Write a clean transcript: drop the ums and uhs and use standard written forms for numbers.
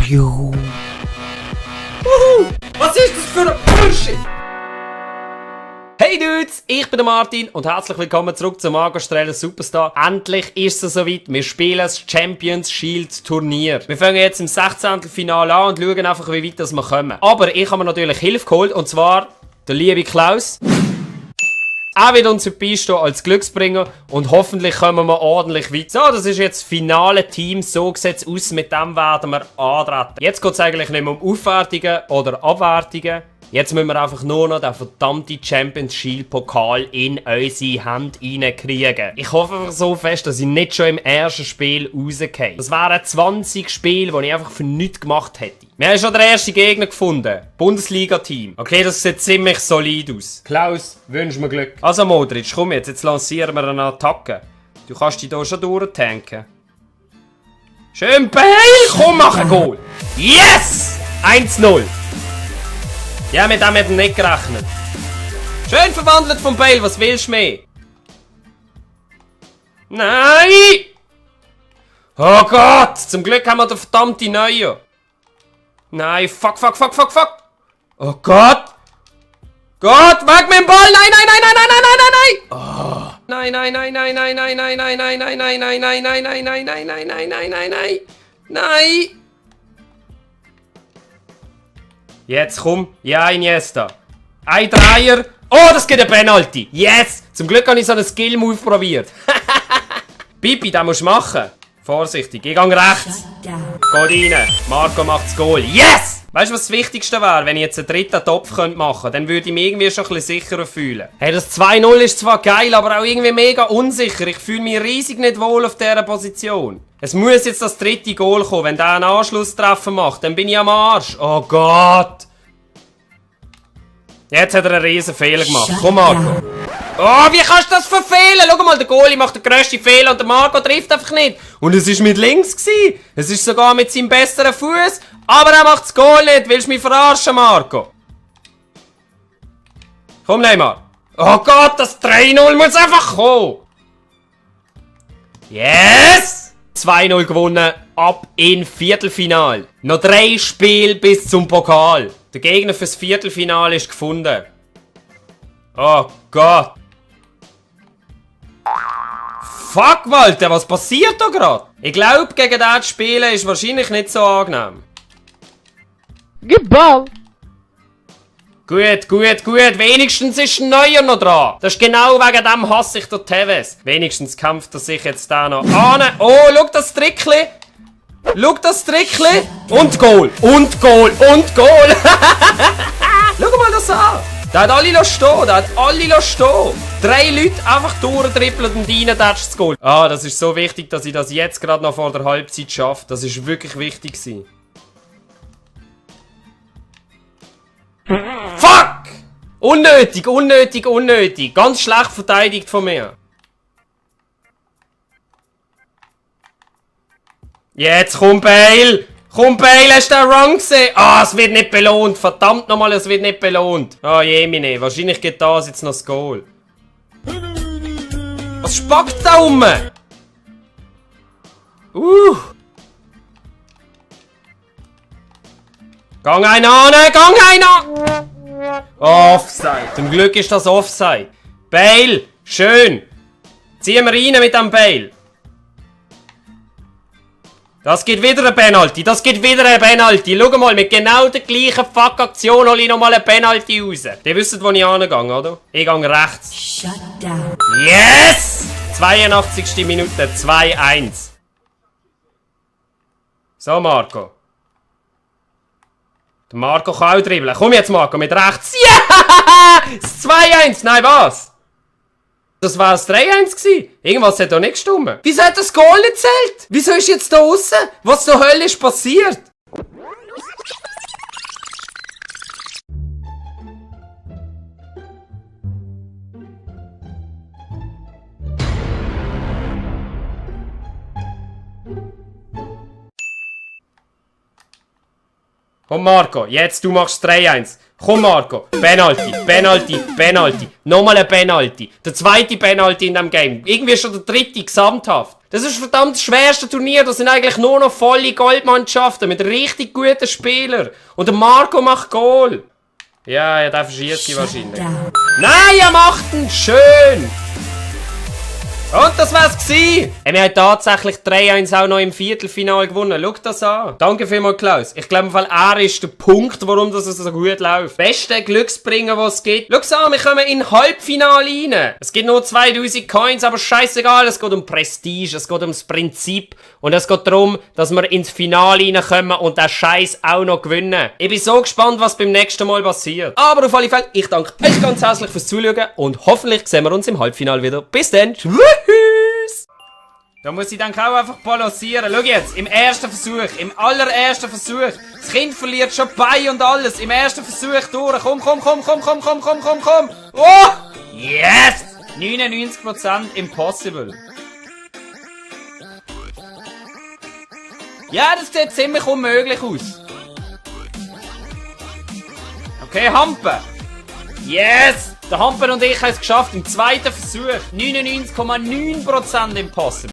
you. Was ist das für ein Bullshit? Hey Dudes, ich bin der Martin und herzlich willkommen zurück zum Marco Streller Superstar. Endlich ist es soweit, wir spielen das Champions Shield Turnier. Wir fangen jetzt im 16. Finale an und schauen einfach, wie weit wir kommen. Aber ich habe mir natürlich Hilfe geholt, und zwar der liebe Klaus. Er wird uns beistehen als Glücksbringer und hoffentlich kommen wir ordentlich weit. So, das ist jetzt das finale Team, so sieht es aus, mit dem werden wir antreten. Jetzt geht es eigentlich nicht mehr um Aufwertungen oder Abwertungen. Jetzt müssen wir einfach nur noch den verdammten Champions Shield Pokal in unsere Hand reinkriegen. Ich hoffe einfach so fest, dass ich nicht schon im ersten Spiel rausgehe. Das wären 20 Spiele, die ich einfach für nichts gemacht hätte. Wir haben schon den ersten Gegner gefunden. Bundesliga-Team. Okay, das sieht ziemlich solid aus. Klaus, wünsch mir Glück. Also Modric, komm jetzt lancieren wir eine Attacke. Du kannst dich hier schon durchtanken. Schön Bale, komm, mach ein Goal. Yes! 1-0. Ja, mit dem hätten wir nicht gerechnet. Schön verwandelt von Bale, was willst du mehr? Nein! Oh Gott! Zum Glück haben wir den verdammten Neuen. Nein, fuck. Oh Gott! Gott, weg mit dem Ball! Nein! Oh. Nein! Jetzt komm, ja, Iniesta. Ein Dreier. Oh, das geht ein Penalty. Yes! Zum Glück habe ich so einen Skill-Move probiert. Pipi, den musst du machen. Vorsichtig, ich gehe rechts. Geht rein. Marco macht das Goal. Yes! Weißt du, was das Wichtigste wäre, wenn ich jetzt einen dritten Topf machen könnte? Dann würde ich mich irgendwie schon ein bisschen sicherer fühlen. Hey, das 2-0 ist zwar geil, aber auch irgendwie mega unsicher. Ich fühle mich riesig nicht wohl auf dieser Position. Es muss jetzt das dritte Goal kommen. Wenn der einen Anschlusstreffer macht, dann bin ich am Arsch. Oh Gott! Jetzt hat er einen riesen Fehler gemacht. Komm, Marco. Oh, wie kannst du das verfehlen? Schau mal, der Goalie macht den grössten Fehler und der Marco trifft einfach nicht. Und es war mit links gewesen. Es ist sogar mit seinem besseren Fuß. Aber er macht das Goal nicht. Willst du mich verarschen, Marco? Komm, Neymar. Oh Gott, das 3-0 muss einfach kommen. Yes! 2-0 gewonnen, ab in Viertelfinal. Noch 3 Spiele bis zum Pokal. Der Gegner fürs Viertelfinale ist gefunden. Oh Gott. Fuck, Walter, was passiert da gerade? Ich glaube, gegen den zu spielen ist wahrscheinlich nicht so angenehm. Gib Ball! Gut. Wenigstens ist ein Neuer noch dran. Das ist genau wegen dem hasse ich den Tevez. Wenigstens kämpft er sich jetzt da noch an. Oh, schau das Trickli. Und Goal. Schau mal das an. Der hat alle stehen. 3 Leute einfach durchtrippeln und reintatschen das Goal. Ah, das ist so wichtig, dass ich das jetzt gerade noch vor der Halbzeit schaffe. Das ist wirklich wichtig gewesen. Fuck! Unnötig. Ganz schlecht verteidigt von mir. Jetzt komm Bale! Hast du den Run gesehen? Ah, es wird nicht belohnt. Verdammt nochmal, es wird nicht belohnt. Ah, Jemine. Wahrscheinlich geht das jetzt noch das Goal. Was spackt da rum? Gang einer! Offside. Zum Glück ist das Offside. Bale, schön. Ziehen wir rein mit dem Bale. Das gibt wieder ein Penalty. Schau mal, mit genau der gleichen Fuck-Aktion hole ich nochmal ein Penalty raus. Die wissen, wo ich hingehe, oder? Ich gehe rechts. Shut down. Yes! 82. Minute, 2-1. So, Marco. Der Marco kann auch dribbeln. Komm jetzt, Marco, mit rechts. Ja! Das 2-1. Nein, was? Das war das 3-1 gewesen. Irgendwas hat da nicht gestimmt. Wieso hat das Goal nicht zählt? Wieso ist jetzt da aussen? Was zur Hölle ist passiert? Komm Marco, jetzt du machst 3-1. Komm Marco, Penalty. Nochmal ein Penalty. Der zweite Penalty in dem Game. Irgendwie schon der dritte gesamthaft. Das ist verdammt das schwerste Turnier. Das sind eigentlich nur noch volle Goldmannschaften mit richtig guten Spielern. Und der Marco macht Goal. Ja, der verschießt sie wahrscheinlich. Nein, er macht ihn! Schön! Und das war's gsi. Wir haben tatsächlich 3-1 auch noch im Viertelfinale gewonnen. Schau das an. Danke vielmals, Klaus. Ich glaube, er ist der Punkt, warum das so gut läuft. Beste Glücksbringer, was es gibt. Schau an, wir kommen in Halbfinale rein. Es gibt nur 2000 Coins, aber scheißegal. Es geht um Prestige, es geht ums Prinzip. Und es geht darum, dass wir ins Finale reinkommen und den Scheiß auch noch gewinnen. Ich bin so gespannt, was beim nächsten Mal passiert. Aber auf alle Fälle, ich danke euch ganz herzlich fürs Zuschauen und hoffentlich sehen wir uns im Halbfinale wieder. Bis dann. Tschüss. Da muss ich dann auch einfach balancieren. Schau jetzt, im ersten Versuch, im allerersten Versuch. Das Kind verliert schon Bein und alles. Im ersten Versuch durch. Komm. Oh! Yes! 99% impossible. Ja, das sieht ziemlich unmöglich aus. Okay, Hampe. Yes! Der Hampen und ich haben es geschafft im zweiten Versuch. 99,9% impossible.